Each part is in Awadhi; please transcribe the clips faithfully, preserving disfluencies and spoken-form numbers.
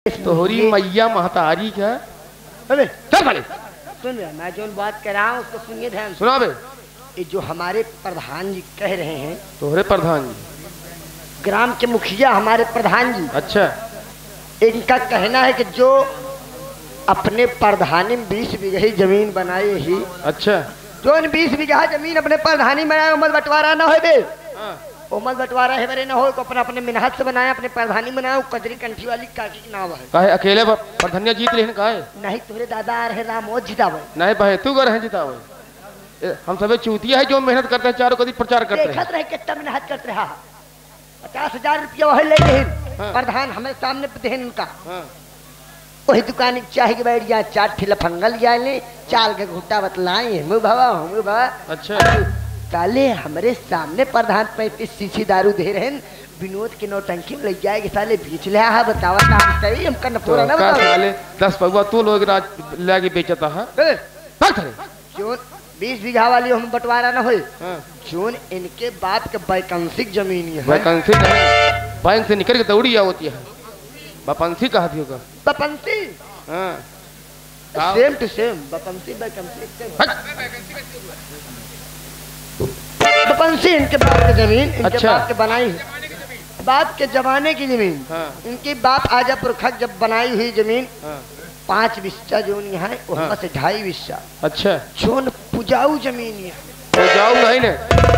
तोहरी मैया महतारी का। अबे, चल साले। सुन बे, मैं जौन बात कह रहा हूँ, उसको सुनिए ध्यान से। सुना बे। ये जो हमारे प्रधान जी कह रहे हैं, तोहरे प्रधान जी? ग्राम के मुखिया हमारे प्रधान जी। अच्छा। इनका कहना है कि जो अपने प्रधानी में बीस बीघे जमीन बनाए ही। अच्छा। जौन बीस बीघा जमीन अपने प्रधानी में बनाए, ओमन बंटवारा ना होए बे। हाँ। ओमन बंटवारा है बरे ना होए, को अपना, अपने मेहनत से बनाए, अपने प्रधानी बनाए, वो कजरी कंठी वाली काकी के नाव है। काहे अकेले ब-, प्रधनिया जीत लेहन काहे? नहीं, तोहरे दादा आ रहे राम, वो जितावे। नहीं भाई, तू कर है जितावे। ए, हम सबे चूतिया है जो मेहनत करते हैं, चारों कदी प्रचार करते हैं। देखत रहे कितना मेहनत करते रहा। पचास हजार रुपया वही ले लेहिन। हाँ। प्रधान हमें सामने देहिन उनका। हाँ। वही दुकान चाह के बैठ जाए, चार ठे लफंगा ले जाए ले, चाल के घुट्टा बतलाए, हमू भवा, हमू भवा। अच्छा। साले हमरे सामने प्रधान पैंतीस शीशी दारू दे रहे हैं, विनोद के नौटंकी में ले जाए के साले बेच ले, हाँ, बतावा काम सही, हमका न तो पूरा ना का बतावा। साले दस पगुआ तू लोग राज लाके बेचता है। ए, भाग साले। जौन बीस बीघा वाली हम बंटवारा न होई। हाँ। जौन इनके बाप के वैकंसिक जमीन है। वैकंसिक नहीं, बैंक से निकल के दौड़ी आवती है। बपंसी कहा थी का? बपंसी? हाँ। का? Same to same, बपंसी, वैकंसी, same। हट। बपंसी इनके बाप की जमीन, इनके अच्छा। बाप के बनाई है। बाप के जमाने की जमीन। हाँ। इनके बाप आजा पुरखा जब बनाई हुई जमीन, हाँ। पाँच बिस्सा जौन यहाँ है, ओहमा हाँ। से ढाई बिस्सा। अच्छा। जौन पुजाऊ जमीन यहाँ। पुजाऊ नहीं ने,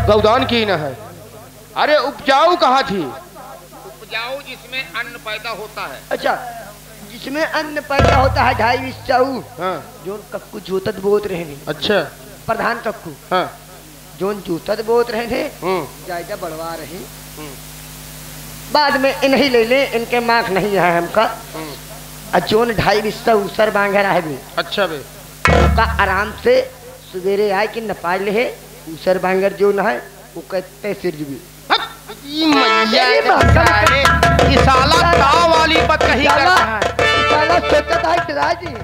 गौदान की ना है। अरे उपजाऊ कहा थी? उपजाऊ जिसमें अन्न पैदा होता है। अच्छा, जिसमें अन्न पैदा होता है, ढाई बिस्सा ऊ। हाँ। जौन कक्कू जोतत बोत रहनी। अच्छा। प्रधान कक्कू। हाँ। जौन जोतत बोत रहे थे, हम्म। जायदा बढ़वा रहे। हम्म। बाद में इन्हीं ले ले, इनके माख नहीं है हमका। हम्म। आ जौन ढाई बिस्सा ऊसर बांगर है भी। अच्छा बे। ओका आराम से सुबेरे आए कि नपाज ले, ऊसर बांगर जौन है, वो कहते सिर जुबी। हट, ई मैया अरे के बाप रे। साले, ई साला का वाली बतकही साला, करता है। साला सोचत है कि राजी।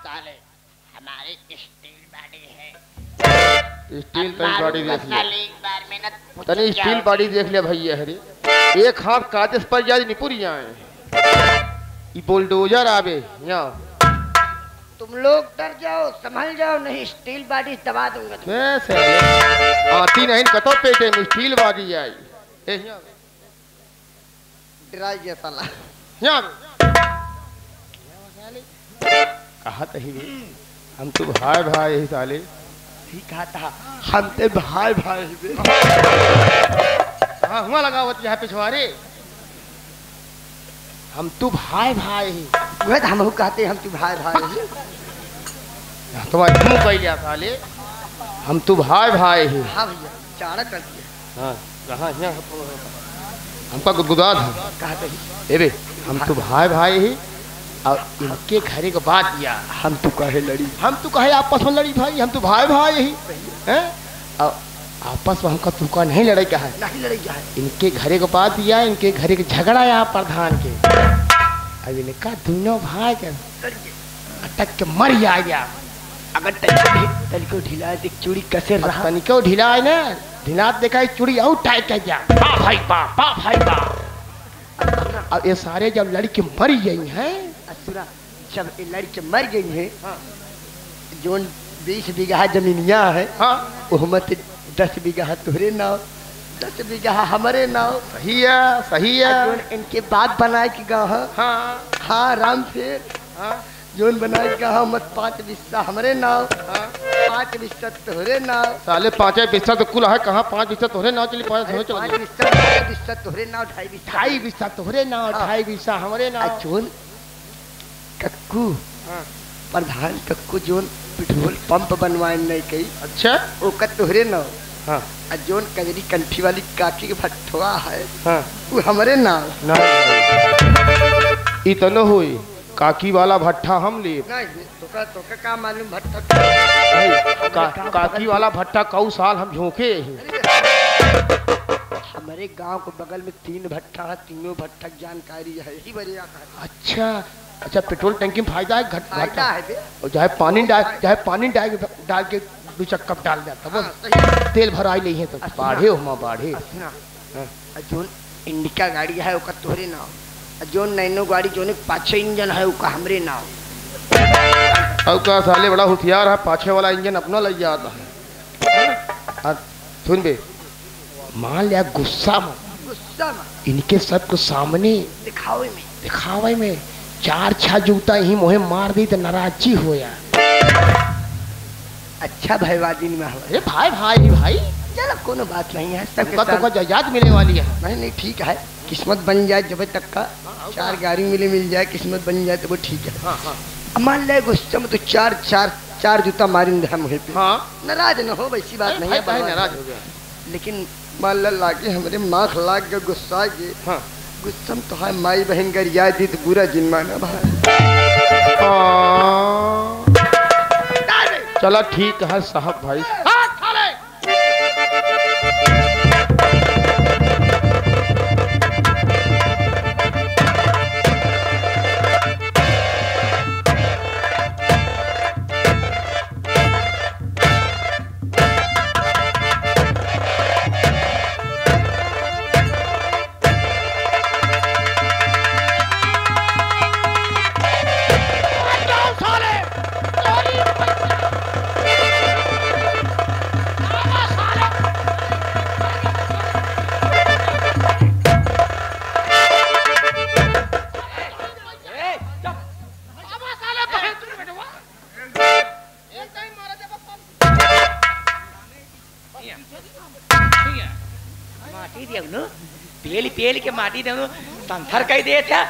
साले, हमारी steel body है। Steel तनी body देख लिया। साले एक बार में ना तनी steel body देख लिया भैया, हरी। एक हाथ काजस पर जाए निपुर जाए। ई bulldozer आवे, यहाँ। तुम लोग डर जाओ, संभल जाओ, नहीं steel body दबा दूंगा तुम। मैं साले, आती नहीं कतो पेटे में steel body आई। ए, यहाँ। डराई गया साला। यहाँ। कहा तही बे, हम तो भाई भाई ही साले। ही कहा था, हम ते भाई भाई ही बे। हाँ, हुआ लगावत यहाँ पिछवारे। हम तू भाई भाई ही। वह तो हमहू कहते, हम तू भाई भाई ही। हाँ, तुम्हारे मुंह कह लिया साले। हम तू भाई भाई ही। हाँ भैया, चाणक कर दिया। हाँ, कहाँ हियाँ हमका गुदगुदा था। कहा तही? ए बे, हम तो भाई भाई ही, और इनके घरे के बात या। हम तो कहे लड़ी। हम तो कहे आपस में लड़ी भाई, हम तो भाई भाई ही। हैं? और आपस में हमका तुका नहीं लड़ाई का है। नहीं लड़ाई का है। इनके घरे के बात या, इनके घरे के झगड़ा या प्रधान के। अब इनका दोनों भाई के लड़के। अटक के मर जाए गया। अगर तनिको ढि-, तनिको ढिला है, देख चूड़ी कसे अब रहा। तनिको ढिला है ना, ढिला देखा है, चूड़ी और टाइट कर दिया। बा भाई बा, बा भाई बा। अब ये सारे जब लड़के मर गई हैं। असुरा, जब ये लड़के मर गई हैं, हाँ। जोन बीस बीघा जमीनिया है, हाँ। ओहमा ते दस बीघा तोहरे नाव, दस बीघा हमरे नाव। सही है, सही है। जोन इनके बाप बनाए के गाँव है। हाँ। हाँ, राम फेर। हाँ। जोन बनाए के गाँव मत पाँच बिस्सा हमरे नाव, हाँ। पाँच बिस्सा तोहरे नाव। साले पाँचे बिस्सा तो कुल है, कहाँ पाँच बिस्सा तोहरे नाव चली, पाँच अरे, तोहरे चली। पाँच बिस्सा, पाँच बिस्सा तोहरे नाव, ढाई बिस्सा। ढाई बिस्सा तोहरे नाव, हाँ। ढाई बिस्सा हमरे नाव। आ जोन कक्कू, हाँ। प्रधान कक्कू जोन पेट्रोल पंप बनवाए नहीं कही। अच्छा। ओकर तोहरे नाव। हाँ। आ जौन कजरी कंठी वाली काकी के भट्ठवा है, हाँ। वो हमरे नाम। ना, इतनो होई, काकी वाला भट्ठा हम लेब। नहीं, तोका, तोका का मालूम भट्ठा का? नहीं, का, काकी वाला भट्ठा कऊ साल हम झोंके ही। हमरे गांव के बगल में तीन भट्ठा है, तीनों भट्ठा के जानकारी है, यही बरिया का है। अच्छा, अच्छा, पेट्रोल टंकी में फायदा है, घट-, फायदा घाटा है बे। और चाहे पानी डाल, चाहे पानी डाल, डाल के दो चक्का डाल देता, बस। हाँ, सही। तेल भराई लेइहे तो अच्छा। बाढ़े हो, माँ बाढ़े। अच्छा। हाँ। आ जौन इंडिका गाड़ी है, ओका तोहरे नाम। आ जौन नैनो गाड़ी, जौन एक पाछे इंजन है, ओका हमरे नाम। अब का साले बड़ा होशियार है, पाछे वाला इंजन अपना लग जाता है। हाँ, सुन बे, मान लिया गुस्सा में, गुस्सा में। इनके सबके सामने दिखावे में। दिखावे में चार छह जूता ही मोहे मार दी तो नाराजी हो यार। अच्छा भाई, वादिन में हो। अरे भाई, भाई, भाई। चलो, कोनो बात नहीं है, सबके उनका तो साथ का जायदाद मिले वाली है। नहीं, नहीं, ठीक है, किस्मत बन जाए जब तक का। हाँ, हाँ, चार हाँ। गाड़ी मिले, मिल जाए, किस्मत बन जाए तो वो ठीक है। हाँ, हाँ। अब मान ले गुस्सा में तो चार, चार, चार जूता मारिन दे हम मुँह पे। हाँ। नाराज न हो, वैसी बात अरे नहीं भाई, है, काहे भगवान नाराज हो गया? लेकिन मान ला लागे हमरे माख लाग के गुस्सा के। हाँ। गुस्सा में तो है माई बहन गरिया दी तो बुरा जिन माना भाई। हाँ। चला ठीक है साहब भाई। हाँ, साले। माटी देवनु, पेल पेल के माटी देवनु, संथर कई देत है।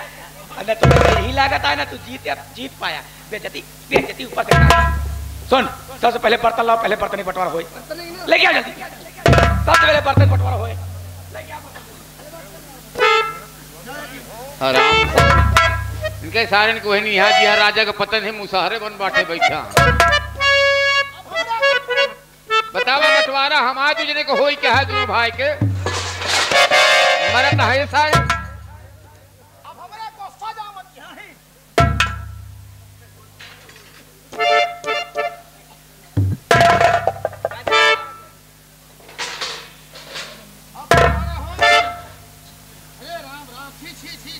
अरे तो यही लागत है ना, तू जीत, जीत पाया। बेइज्जती, बेइज्जती ऊपर से। सुन, सबसे पहले बर्तन लाओ, पहले बर्तन ही बंटवारा होए। लेके आ जल्दी, सबसे पहले बर्तन बंटवारा होए। हराम। इनके सारन को है नहीं यहाँ दिया, राजा का पतन है, मुसहरे बन बाटे बैठा। बतावा बंटवारा हमार दुजने को होई क्या है दुनो भाई के? मरत है सारे। अब हमरा गुस्सा जा मत यहाँ है। अब बंटवारा होई। अरे राम, राम, छी, छी, छी।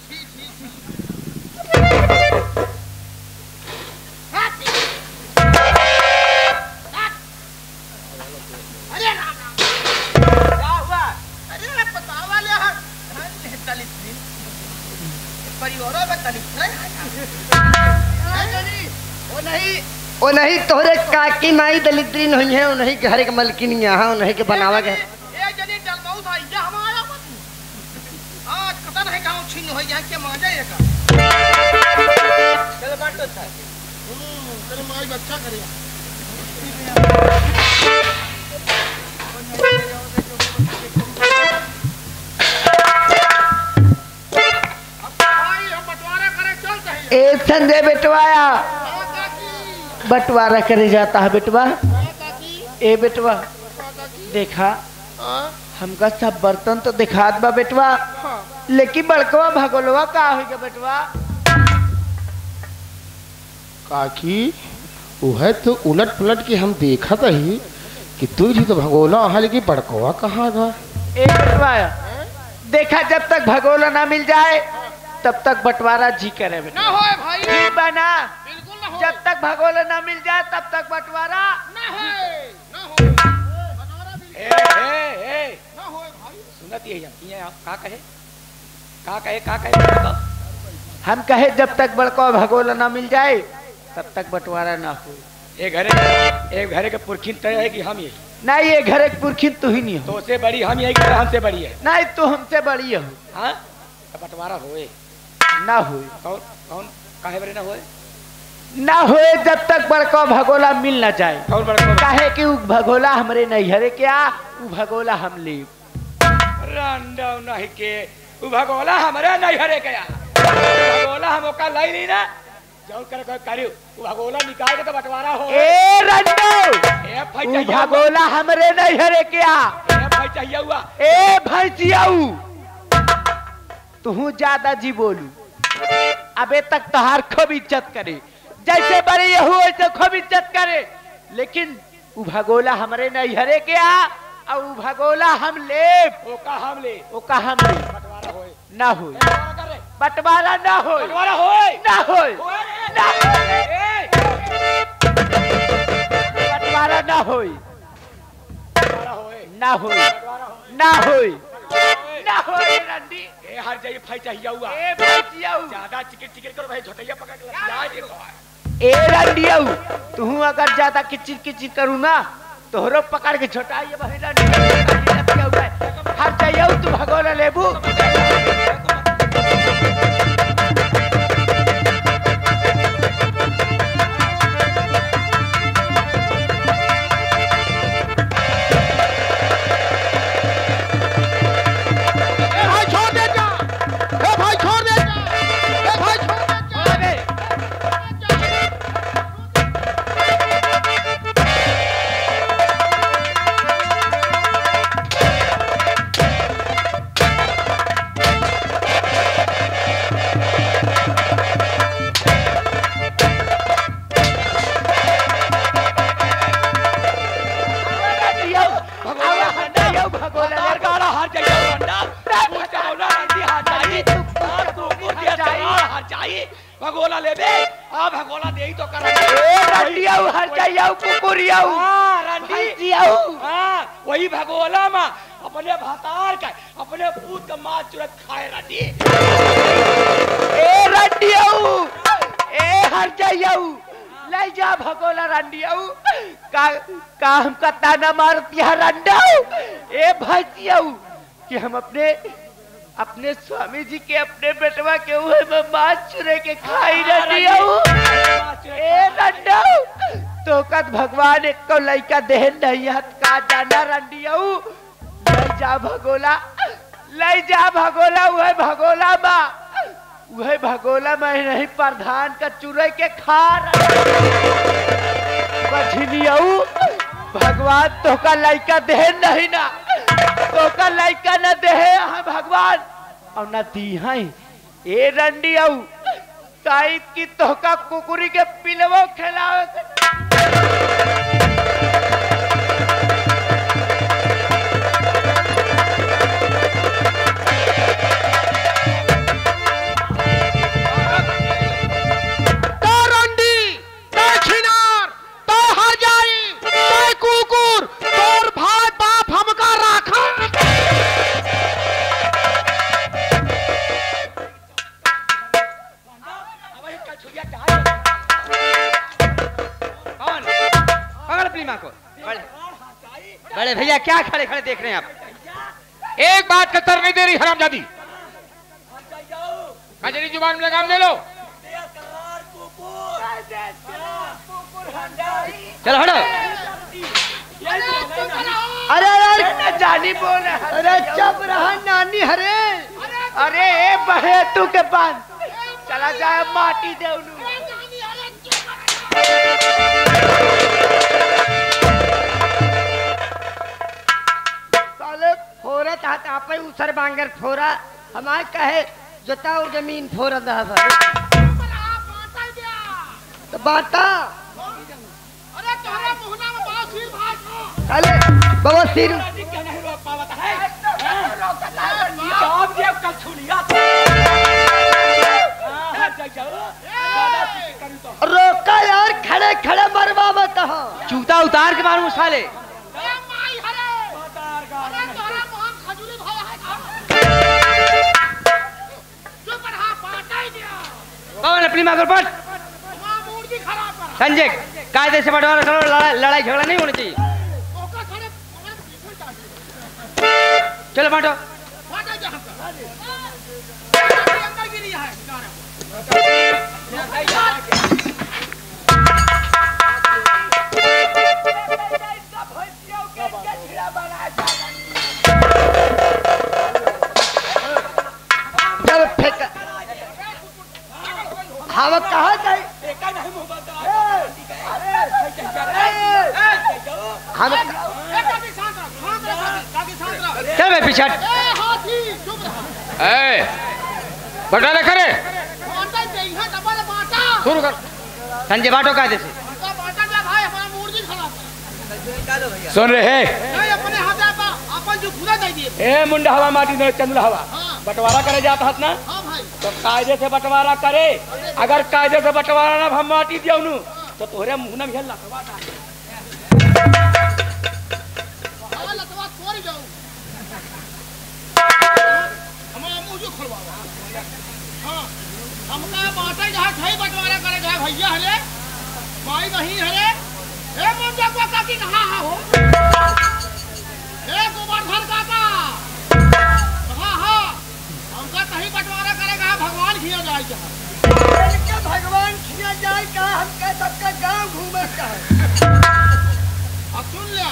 अरे राम, राम। का हुआ? अरे बतावा ले, हाँ, दलित दिन। परिवारों में दलित है। हाँ, जनी। ओ नहीं, ओ नहीं, तोहरे काकी माई दलिद्री नहीं है, ओ नहीं, घर के मलकिन यहाँ, ओ नहीं के बनावा के। ए जनी डलमऊ था, ये हमारा मत। आज कतन है गाँव छिन्न हो जाए के मांजा ये का। चलो बांट दो साहब। हम्म, तेरे माई बच्चा करे। अब भाई हम बंटवारा करे चलते हैं। ए संजय बेटवाया, हाँ काकी। बंटवारा करे जाता है बेटवा। हाँ काकी। ए बेटवा, हाँ काकी। देखा, हाँ? हमका सब बर्तन तो दिखात बा बेटवा, हाँ। लेकिन बड़कवा भगोलवा का होइगा बेटवा? काकी, उहे तो उलट पुलट के हम देखत ही कि तू जी तो भगोला है, लेकिन बड़कवा कहाँ गा? ए बेटवा, देखा, जब तक भगोला ना मिल जाए, तब तक बंटवारा जी करे बेटवा। ना होए भाई। ठीक बा ना? बिल्कुल ना होए। जब तक भगोला ना मिल जाए, तब तक बंटवारा ना होए। ना हो। बंटवारा भी ए, ए, ए। ना होए भाई। सुनत यही हम, ये आप का कहे? का कहे, का कहे, बताओ। हम कहे जब तक बड़का भगोला ना मिल जाए, तब तक बंटवारा ना हो। ए घरे, ए घरे के पुरखिन तय है कि हम यही? नहीं, ये घरे के पुरखिन तू ही नहीं हो। तो से बड़ी हम यही कि हमसे बड़ी है? नहीं, तू हमसे बड़ी हो। हाँ? तो बंटवारा होए। ना होए। कौन, कौन, काहे बरे ना होए? ना होए जब तक बड़का भगोला मिल ना जाए। कौन बड़का? काहे कि उ भगोला हमरे नैहरे के आ, उ भगोला हम लेब। रंडो नहीं के, उ भगोला हमरे नैहरे के आ। उ भगोला हम ओका लई ली ना, जौन करे कोई करियो, उ भगोला निकाल के तो बंटवारा हो। ए रंडो, ए भाई उ चाहिए भगोला हमरे नैहरे के आ। ए भाई चाहिए हुआ। ए भैंसियाऊ, तुहू ज्यादा जी बोलू। अबे तक तहार खूब इज्जत करे, जैसे बड़े यहू वैसे खूब इज्जत करे, लेकिन उ भगोला हमरे नैहरे के आ, अउ उ भगोला हम लेब। ओका हम ले। ओका हम लेब। बंटवारा होए। ना होई। बंटवारा कर रे। बंटवारा ना होई। बंटवारा होए। ना होई। होए। ना होई। ए। बंटवारा ना होई। बंटवारा होए। ना होई। बंटवारा होए। ना होई। बंटवारा होए। ना होई रंडी। ए, हर जाइए, भाई चाहिए हुआ। ए, भाई चाहिए हुआ। ज्यादा चिकिर चिकिर करो भाई, झोटैया पकड़ के लतिया दे तो। ए रंडियऊ, तुहू अगर ज्यादा किचिर किचिर करू ना, तोहरो पकड़ के छोटाई अब ही रंडियऊ, हर जाइयऊ तू भगोला लेबू। ए भाई छोड़ दे जा, ए भाई छोड़ दे जा, ए भाई छोड़ दे जा। अरे। भगोला, भगोला, भगोला, हार जाइए, भगोला, हार जाइए। भगोला लेबे, आ भगोला देई तो करा। ए, रंडियाऊ, हर जाइयाऊ, कुकुरियाऊ। हाँ, रंडी। हर जियाऊ। हाँ, वही भगोला मा अपने भतार का, अपने पूत का माँ चुरत खाए रंडी। ए, रंडियाऊ। ए, हर जाइयाऊ। लै जा भगोला रंडियाऊ। का, का हमका ताना मारत यहाँ रंडाऊ? ए, भैंसियाऊ। कि हम अपने, अपने स्वामी जी के, अपने बेटवा के उहे में मांस चुरे के खाई हाँ, रंडी। मांस चुरे ए खा। रंडऊ, तोका त भगवान एक्को लइका देहन नहीं हत का जाना रंडियऊ। लै जा भगोला, लै जा भगोला, उहे भगोला बा। उहे भगोला में नहीं प्रधान का चुरई के खा रहा। बझिनियऊ, भगवान तोहका लइका देहे नहीं ना, तोहका लइका न देहे हैं भगवान, और न दी हैं। ए रंडियऊ, ताई की तोहका कुकुरी के पिलवो खिलावे के। तो रंडी, तो छिनार, तो हर जाई, तो कुकुर, तोर भाई बाप हमका राखा। कौन? पकड़ अपनी माँ को। बड़े, बड़े भैया, क्या खड़े खड़े देख रहे हैं आप? एक बात का उत्तर नहीं दे रही, हरामजादी। कजरी जुबान में लगाम दे लो। चल हटो। अरे, अरे, अरे, जानी बोल। अरे, चुप रहा, नानी हरे। अरे, ए बहे तू के पान। चला जाए माटी देवलू। साले फोरत हाथ आपे उसर बांगर फोरा। हमार कहे जोता और जमीन फोरत रहा था। तो बांटा। अरे तोहरे मुहना में बासिर भात हो। अरे बाबा सिर। अरे जी क्या नहीं रोक पावत है? हाँ? ये तो अब ये कल छुड़िया। हाँ, हाँ, जाई जाओ। ज्यादा कुछ करी तो। रोका यार, खड़े खड़े मरवा मत हो। जूता उतार के मारूं साले। ए माई हरे। उतार का अरे नहीं। तोहरे मुहन खजूरी भया है का? चुप रहा, बांटा ही दिया। कौन अपनी माँ को पट? माँ मूड की खराब कर। संजय, कायदे से बंटवारा करो, लड़ाई, लड़ाई झगड़ा नहीं होना चाहिए। ओका खड़े, खड़े बिल्कुल चाहिए। चलो बांटो। बांटा ही दिया हमका। अंदर की नहीं है, जा रहा हूँ। अबे पिछट। ए, हाथी, चुप रहा। ए, बंटवारा करे। बांटा दे, यहाँ डबल बांटा। शुरू कर। संजय बांटो कायदे से। बांटा, बांटा जा भाई, हमारा मूड भी खराब है। सुन रे, हे। नहीं, अपने हाथ आता, अपन जो खुदा दे दिए। ए, मुंडा हवा, माटी दे, चंदुला हवा। हाँ। बंटवारा करे जात हस ना? हाँ भाई। तो कायदे से बंटवारा करे। अगर कायदे से बंटवारा ना, हम माटी दियो नु, तो तोहरे मुंह ना भी लतवा डाल। हाँ, लतवा तोड़ जाऊँ। हमारा मुंह जो खोलवावा। हाँ, हमका बांटे जहाँ खाई बंटवारा करे जहाँ भैया हरे, माई बहिन हरे। ए मुंजा को काकी कहाँ हा हो? ए गोवर्धन काका, कहाँ हा? हमका कहीं बंटवारा करे जहाँ भगवान खिया जाए जहाँ। इनके भगवान खिया जाए का, हमका सबका गांव घूमे का है। अब सुन ले,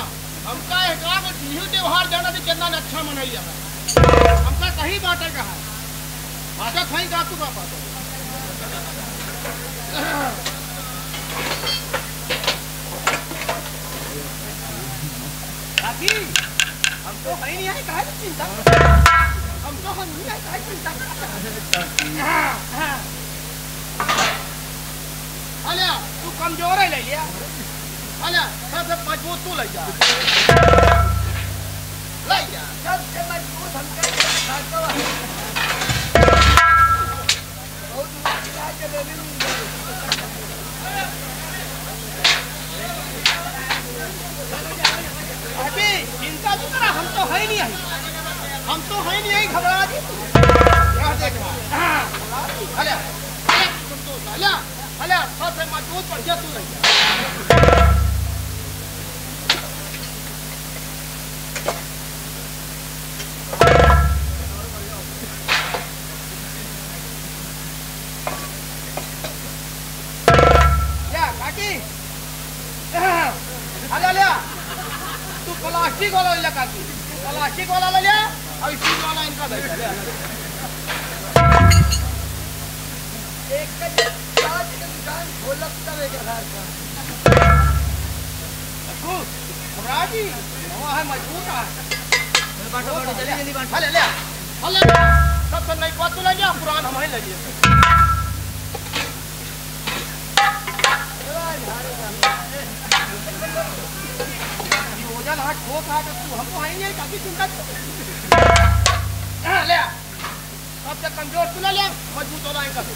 हमका एक आध इही त्योहार जाना थी, कितना अच्छा मनाई जाता। हमका सही बात है कहा। बाटा खाई का तू का बात है? काकी, हम तो है नहीं आए, काहे चिंता? हम तो हम नहीं आए, काहे चिंता? हाँ, हाँ। अल्या, तू कमजोर है, ले लिया। अल्या, सबसे मजबूत तू ले जा। ले जा। सबसे मजबूत हमके खातो है। बहुत मुश्किल है, जलेबी मिल गई। अभी चिंता तू करा, हम तो है नहीं आई। हम तो है नहीं आई, घबरा जी। यह देख। हाँ। अल्या, अल्या, संतोष, अल्या। अले, अच्छा से मजबूत बढ़िया तू नहीं। या, काकी। अले, ले। तू प्लास्टिक वाला ले, काकी। प्लास्टिक वाला ले ले, और स्टील वाला इनका दे दे। एक कदम प्याज के दुकान खोलब तब एक हजार का। रखू, घबरा जी, नवा है, मजबूत है। बांटो, बांटो, जल्दी, जल्दी बांटो। हाँ, ले, ले। हाँ, ले, ले। सबसे नई बात तो ले लिया, पुरान हम ही ले लिए। ये वजन हाथ ठोक हाथ, तू हमको है ही नहीं, काकी चिंता। हाँ, ले। सबसे कमजोर तू ना ले, मजबूत वाला इनका। तू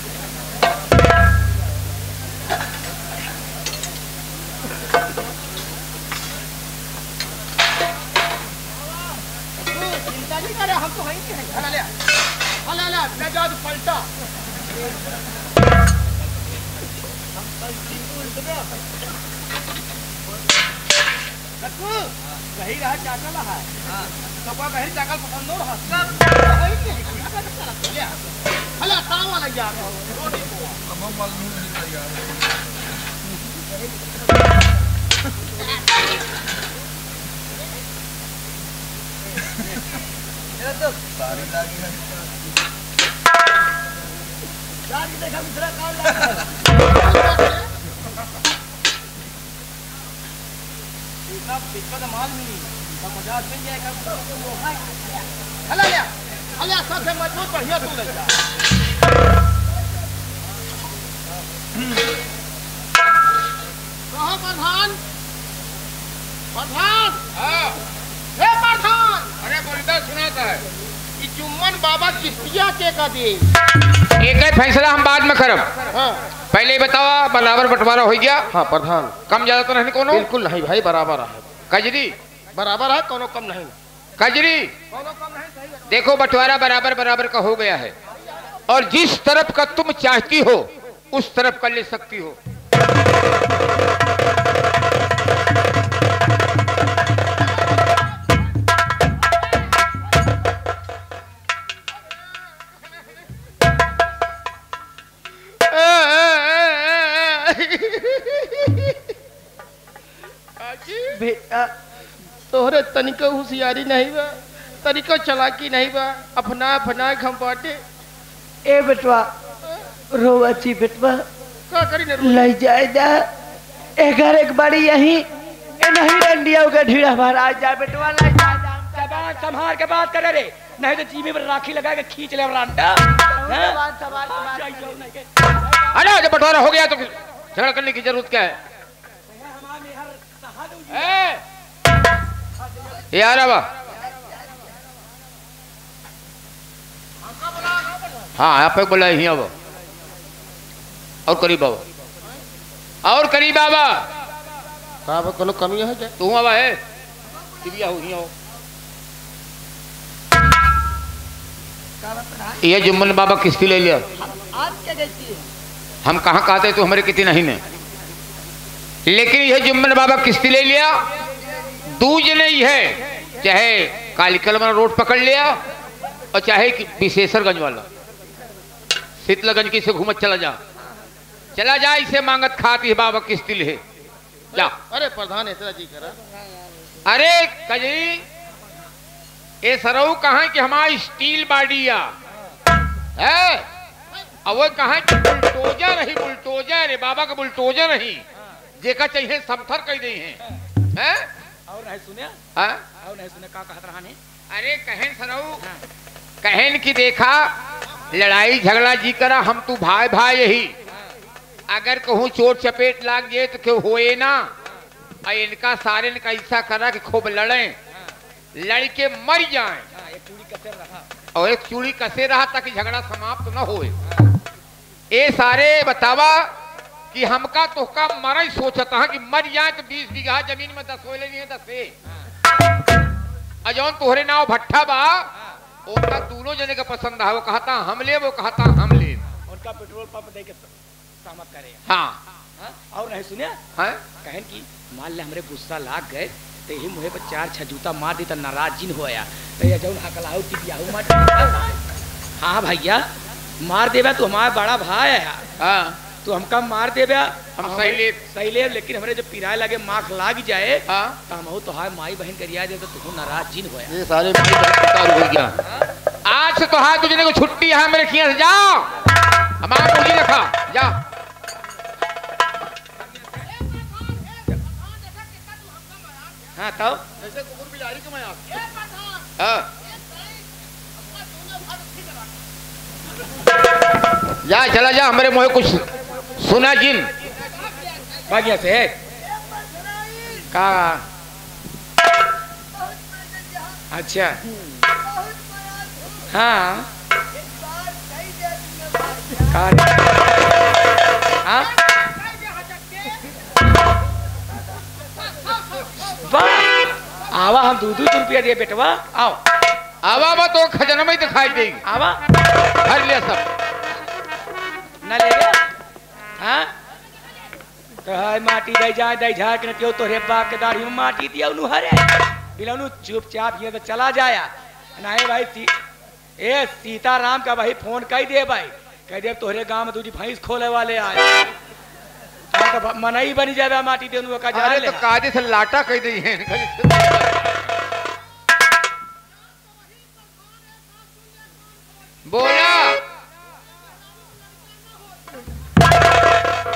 चिंता नहीं करे, हम तो वहीं के हैं। हला ले, हला ले, मिजाज पलटा। रखू, गही रहा चाकल है। हाँ। तो का गही चाकल पसंद हो रहा? सब वही के है। ले। हला, ताव वाला यार। रोटी को। अब हम मालूम नहीं था यार। ये तो सारी लागी है। जान के देखा, दूसरा काम लगा। इनका, इनका तो माल मिली, इनका पचास मिल जाएगा। हला ले, हला सबसे मजबूत बढ़िया तू ले जा। कहो प्रधान, प्रधान। हाँ। हे प्रधान। अरे बोलता सुनाता है। ई जुम्मन बाबा किस्तिया के का दे? एक ही फैसला हम बाद में करब। हाँ। पहले ही बतावा, बराबर बंटवारा हो गया? हाँ प्रधान। कम ज्यादा तो नहीं कोनो? बिल्कुल नहीं भाई, बराबर है। कजरी? बराबर है, कोनो कम नहीं। कजरी? कोनो कम नहीं, सही है। देखो, बंटवारा बराबर बराबर का हो गया है, और जिस तरफ का तुम चाहती हो उस तरफ का ले सकती हो। काकी? बेटा, तोहरे तनिको हुसियारी नहीं बा, तनिको चालाकी नहीं बा, अफना अफना के हम बाटे। ए बेटवा, रोवा ची बेटवा। का करी ने रोई? लई जाए जा, ए घर एक बाड़ी यहीं, ए नहीं रंडिया के ढीड़ा भरा जा बेटवा, लई जाए जा। जबान संभाल के बात करे रे, नहीं तो जीमे में राखी लगा के खींच ले रांडा। हाँ? जबान संभाल के बात करे। अरे, जब बंटवारा हो गया तो झगड़ा करने की जरूरत क्या है? ए! ये आ रहा बा। हाँ, आप पे बोला है, हियाँ बा। और करीब आवा। और करीब आवा। का बा, कोनो कमी है क्या? तू आवा है। तिबिया हो, हियाँ हो। ये जुम्मन बाबा किस्ती ले लिया। हम कहाँ कहते तू हमरे किस्ती नहीं ने। लेकिन यह जुम्मन बाबा किस्ती ले लिया, दूज नहीं है, चाहे कालिकलमन रोड पकड़ लिया और चाहे कि विशेषरगंज वाला शीतलगंज की से घूमत चला जा, चला जा, इसे मांगत खात यह बाबा किस्ती ले जा। अरे प्रधान, इतना जी करा। अरे कजरी, ए सरऊ कहाँ कि हमार steel body आ। है? अब वो कहाँ कि bulldozer रही, bulldozer, ए बाबा का bulldozer रही। जेका चाहिए समथर कह दे हैं। हैं? और नहीं सुने? हाँ? और नहीं सुने का कहत रहा ने? अरे कहेन सरऊ, हाँ। कहेन कि देखा, लड़ाई झगड़ा जी करा, हम तू भाई भाई यही। हाँ। अगर कहूँ चोट चपेट लाग जाए तो क्यों होए ना? और इनका सारे इनका ऐसा करा कि खूब लड़े। हाँ। लड़के मर जाएं। हाँ, एक चूड़ी कसे रहा। और एक चूड़ी कसे रहा ताकि झगड़ा समाप्त न होए। हाँ। ए सारे बतावा कि हमका तोहका मरई सोचत हाँ कि मर जाए तो बीस बीघा जमीन में दस होए लेनी है, दस है। हाँ। और जौन तोहरे नाव भट्ठा बा, हाँ। ओका दोनों जने का पसंद है, वो कहता हम लेब, वो कहता हम लेब। उनका पेट्रोल पंप दे के सहमत करे। हाँ। हाँ, और नहीं सुने? हाँ? कहन कि मान ले हमरे गुस्सा लाग गए, तो यही मुँहे पर चार छह जूता मार दी, तो नाराज जिन होया। तो ये जौन हकलाऊ टिपियाऊ मार। हाँ भैया, मार देबा, तू हमारा बड़ा भाई है यार। हाँ। तू हमका मार देबा, हम हम सही लेब। सही लेब, लेकिन हमरे जब पिराए लागे, माख लाग जाए, हाँ। तो हमहू तोहार माई बहन गरिया दे, तो तू नाराज जिन होया। ये सारे माई बहन बेकार हो गया। हाँ? आज से तोहार तुझे को छुट्टी है मेरे खिया से, जाओ। हमारा मुर्गी रखा, जा। हाँ, तब? जैसे कुकुर बिलारी के मैं आप। हाँ। जा, चला जा, हमरे मुँहे कुछ सुना जिन। भाग्य से है। का? अच्छा। हाँ। का रे? हाँ? वाह! आवा, हम दू दू सौ रुपया दिए बेटवा, आओ। आवा, आवा, तो खजाना में दिखाई देई। आवा। भर लिया सब। ना ले गया? हाँ? तो हाय माटी दे जाए, दे झाड़ के न पियो, तोरे बाप के दाढ़ी में माटी दिया उन्हू हरे। बिलौनू चुपचाप ये तो चला जाया। नहीं भाई, सी-, ए सीताराम का भाई फोन कई दे भाई, कह दे तोहरे गांव में दूजी भैंस खोले वाले आए। हाँ, तो भ-, मनई बनी जावे माटी देनु का जान अरे ले। तो कायदे से लाटा कह दे हैं। बोला,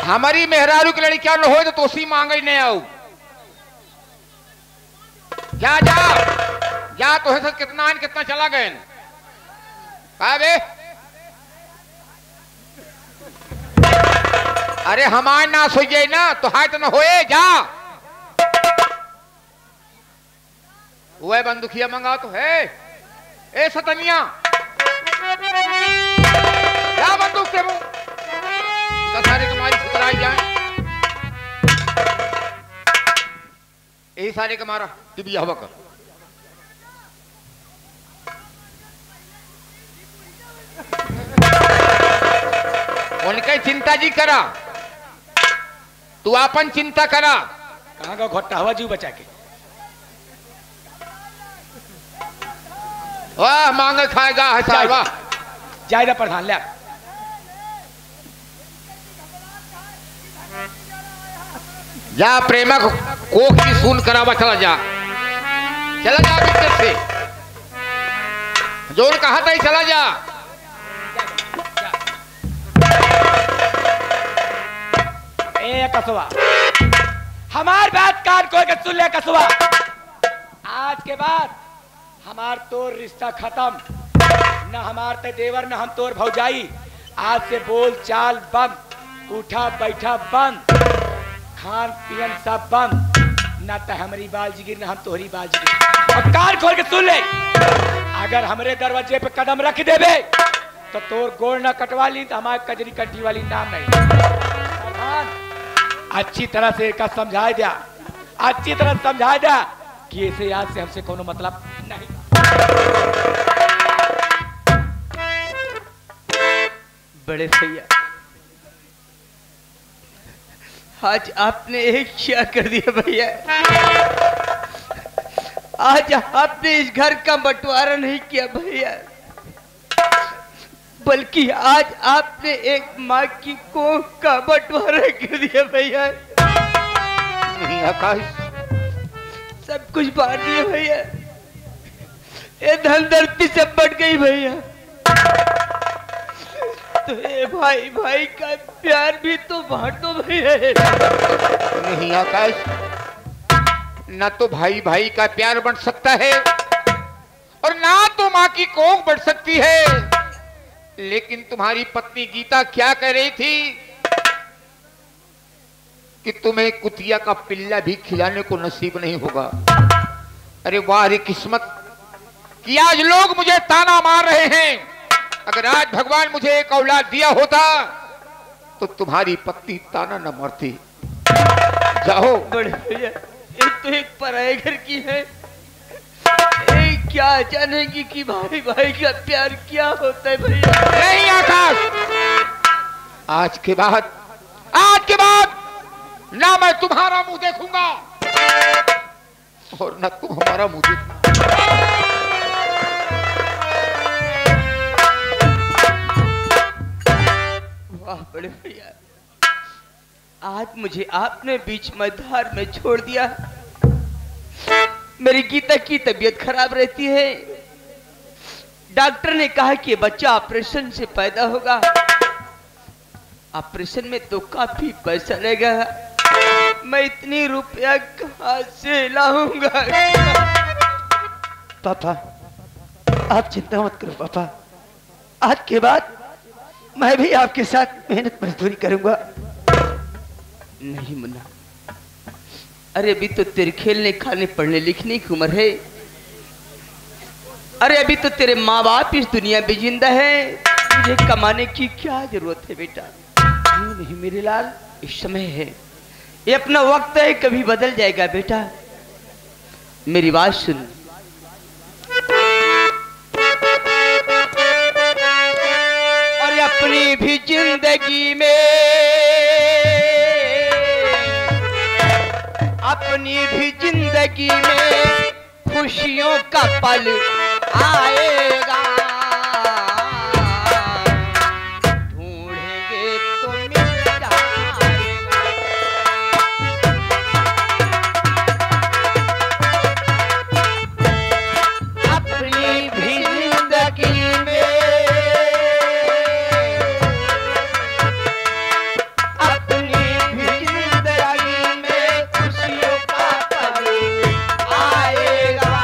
हमारी मेहरारू के लड़कियां न होए तो तोसी मांगे न आऊ। जा, जा, जा, तोहे से कितना आइन, कितना चला गए। का बे? अरे हमार ना सोइए ना, तो हाय तो न होए, जा। वह बंदुखिया मंगा तो है। ए सतनिया, क्या बंदूक से वो? कसारे तुम्हारी सुधराई जाए। यही सारे के मारा, टिबिया हवा का। उनके चिंता जी करा, तू आपन चिंता करा। कहाँ का घोट्टा हवा जीव बचा के? वाह, मांगे खाएगा है सार, जाए, वाह। जाए रे प्रधान, ले। जा प्रेमा को कोख की सून करावा, चला जा, चला जा बिस्तर से, जोन कहा था ही चला जा। ए कसवा, हमार बात कान खोल के सुन ले कसवा, आज के बाद हमार तोर रिश्ता खतम, न हमार ते देवर, न हम तोर भौजाई। आज से बोल चाल बंद, उठा बैठा बंद, खान पियन सब बंद, न ते हमरी बाल जिगिर, न हम तोहरी बाल जिगिर। अब कान खोल के सुन ले, अगर हमरे दरवाजे पे कदम रख देबे तो तोर गोड़ ना कटवा ली तो हमारे कजरी कंठी वाली नाम नहीं। प्रधान, अच्छी तरह से एका समझाए द्या, अच्छी तरह समझाए द्या कि इसे याद से हमसे कोनो मतलब नहीं। बड़े भैया, आज आपने एक क्या कर दिया भैया? आज आपने इस घर का बंटवारा नहीं किया भैया, बल्कि आज आपने एक माँ की कोख का बंटवारा कर दिया भैया। नहीं आकाश, सब कुछ बांट दिया भैया। ये धन धरती सब बट गई भैया। तो ये भाई भाई का प्यार भी तो बांट दो भैया। नहीं आकाश, ना तो भाई भाई का प्यार बंट सकता है और ना तो माँ की कोख बंट सकती है। लेकिन तुम्हारी पत्नी गीता क्या कह रही थी कि तुम्हें कुतिया का पिल्ला भी खिलाने को नसीब नहीं होगा। अरे वाह रे किस्मत कि आज लोग मुझे ताना मार रहे हैं। अगर आज भगवान मुझे एक औलाद दिया होता तो तुम्हारी पत्नी ताना न मारती। जाओ। बड़े भैया, ये तो एक पराए घर की है। ए, क्या जानेगी कि भाई भाई का प्यार क्या होता है भैया? नहीं आकाश, आज के बाद, आज के बाद ना मैं तुम्हारा मुंह देखूंगा और ना तुम हमारा मुंह देखना। वाह बड़े भैया, आज मुझे आपने बीच मझधार में छोड़ दिया। मेरी गीता की तबीयत खराब रहती है। डॉक्टर ने कहा कि ये बच्चा ऑपरेशन से पैदा होगा। ऑपरेशन में तो काफी पैसा लगेगा। मैं इतनी रुपया कहाँ से लाऊंगा? पापा, आप चिंता मत करो पापा। आज के बाद मैं भी आपके साथ मेहनत मजदूरी करूंगा। नहीं मुन्ना, अरे अभी तो तेरे खेलने खाने पढ़ने लिखने की उम्र है। अरे अभी तो तेरे माँ बाप इस दुनिया में जिंदा है, तुझे कमाने की क्या जरूरत है बेटा? क्यों नहीं मेरे लाल, इस समय है, ये अपना वक्त है, कभी बदल जाएगा बेटा। मेरी बात सुन। और अपनी भी जिंदगी में, अपनी भी जिंदगी में खुशियों का पल आएगा। ढूंढेंगे तो मिल जाएगा। अपनी भी जिंदगी में, अपनी भी जिंदगी में खुशियों का पल आएगा।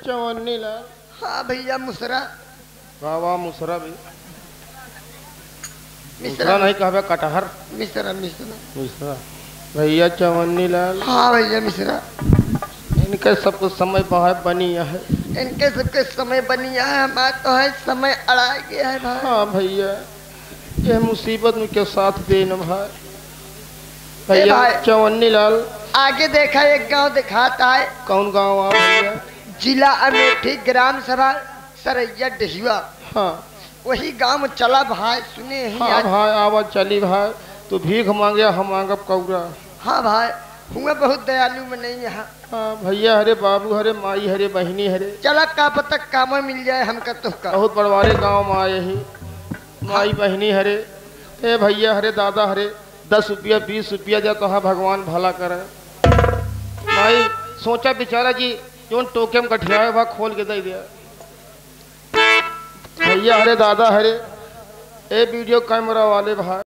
चवन्नी लाल। हाँ भइया, मुसरा। वाह, वाह, मुसरा भी। मिसरा। मुसरा नहीं कहबे, कटहर। मिसरा, मिसरा। मिसरा। भइया चवन्नी लाल। हाँ भइया, मिसरा। इनके सबको समय बहाय बनिया है। इनके सबके समय बनिया है, हमार तो है समय अड़ाए गया है भाई। हाँ भइया, ये मुसीबत में क्यों साथ देन भाई? ए भइया भाई। चवन्नी लाल। आगे देखा, एक गांव दिखात आए। कौन गांव आ भइया? जिला अमेठी, ग्राम सभा सरैया डेहिवा। हाँ। वही गांव चला भाई, सुने ही हाँ आज। भाई, आवा चली भाई, तू भीख मांगे, हम मांगब कौरा। हाँ भाई, हुआ बहुत दयालु मनई यहाँ। हाँ भइया हरे, बाबू हरे, माई हरे, बहिनी हरे। चला, का पता कामो मिल जाए हमका तोहका। बहुत बड़वारे गांव में आए ही, माई बहिनी हरे। ए भइया हरे, दादा हरे, दस रुपया, बीस रुपया दे तो हाँ, भगवान भला करे। माई सोचा बिचारा जी, जोन टोके में गठियाए बा, खोल के दे दिया। भइया हरे, दादा हरे, ए वीडियो कैमरा वाले भाई।